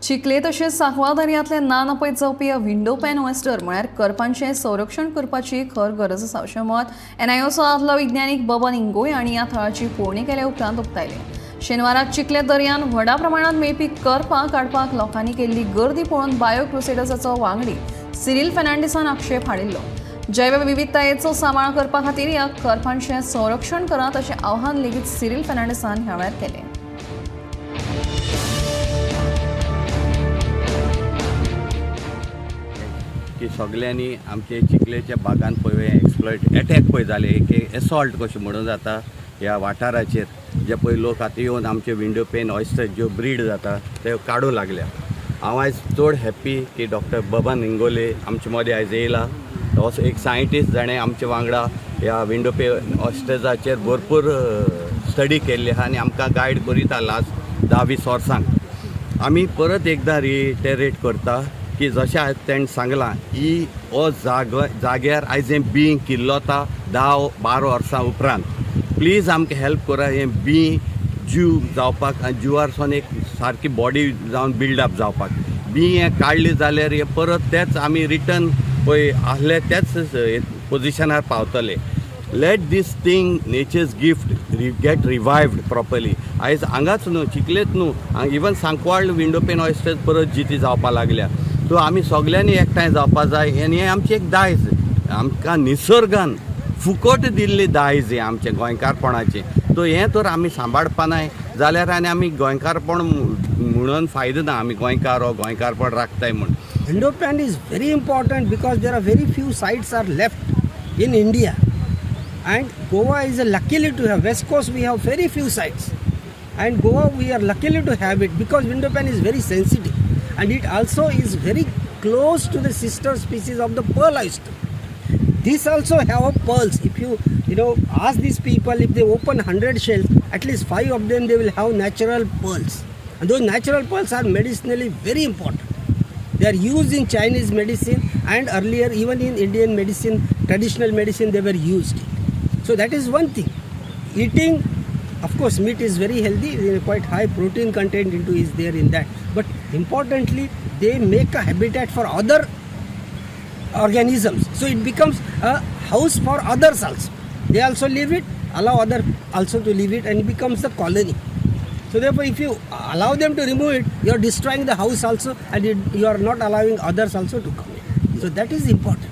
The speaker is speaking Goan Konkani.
चिखले तशेंच सांकवाळ दर्यांतले ना नपयत जावपी विंडो पॅन ऑयस्टर म्हळ्यार करपांचें संरक्षण करपाची खर गरज आसा अशें मत एनआयओचो आदलो विज्ञानीक बबन इंगोय हांणी ह्या थळाची पळोवणी केल्या उपरांत उक्तायलें. शेनवाराक चिखले दर्यांत व्हडा प्रमाणांत मेळपी करपां काडपाक लोकांनी केल्ली गर्दी पळोवन बायो क्रुसेडर्साचो वांगडी सिरील फेर्नांडीसान आक्षेप हाडिल्लो. जैवविविधतायेचो सांबाळ करपा खातीर ह्या करपांचें संरक्षण करात अशें आव्हान लेगीत सिरील फेर्नांडीसान ह्या वेळार केलें. की सगल्यांनी आमचे चिखलेच्या बागान पळय एक्सप्लॉयट एटॅक पळय जाले, एक एसॉल्ट कशें म्हणून जाता ह्या वाठाराचेर, जे पळय लोक आतां येवन आमचे विंडो पेन ऑयस्टर ज्यो ब्रीड जाता त्यो काडूं लागल्या. हांव आयज चड हॅप्पी की डॉक्टर बबन इंगोले आमचे मदें आयज येयला. हो एक सायंटिस्ट जाणें आमचे वांगडा ह्या विंडो पेन ऑयस्टर्साचेर भरपूर स्टडी केल्ली आहा आनी आमकां गायड करीत आहा लास्ट 10-20 वर्सांक. आमी परत एकदां रिटेरेट करता की जशें आयज तेणें सांगलां ही हो जागो जाग्यार आयज हें बीं किल्लोता 10-12 वर्सां उपरांत, प्लीज आमकां हेल्प करा हें बीं जीव जावपाक आनी जिवारसून एक सारकी बॉडी जावन बिल्डअप जावपाक. बीं हें काडलें जाल्यार हें परत तेच आमी रिटर्न पळय आहले तेच पोजिशनार पावतले. Let this thing, nature's gift, get revived properly. आयज हांगाच न्हू, चिखलेच न्हू, even Sancoale window pane oysters परत जिती जावपा लागल्या. सो आमी सगल्यांनी एकठांय जावपा जाय आनी हें आमचें एक दायज, आमकां निसर्गान फुकट दिल्लें दायज हें आमचें गोंयकारपणाचें. सो हें तर आमी सांबाळपा नाय जाल्यार आनी आमी गोंयकारपण म्हणून फायदो ना, आमी गोंयकार हो गोंयकारपण राखताय म्हूण. Window pan is very important because there are very few sites are left in India, and Goa is a luckily to have. West Coast we have very few sites, and Goa we are luckily to have it because window pan is very sensitive, and it also is very close to the sister species of the pearl oyster. This also have pearls. If you you know ask these people, if they open 100 shells, at least 5 of them they will have natural pearls, and those natural pearls are medicinally very important. They are used in Chinese medicine, and earlier even in Indian medicine, traditional medicine, they were used. So that is one thing. Eating, of course, meat is very healthy, quite high protein content into is there in that. But importantly, they make a habitat for other organisms. So it becomes a house for others also. They also live it, allow other also to live it, and it becomes the colony. So therefore, if you allow them to remove it, you are destroying the house also, and you are not allowing others also to come in. So that is important.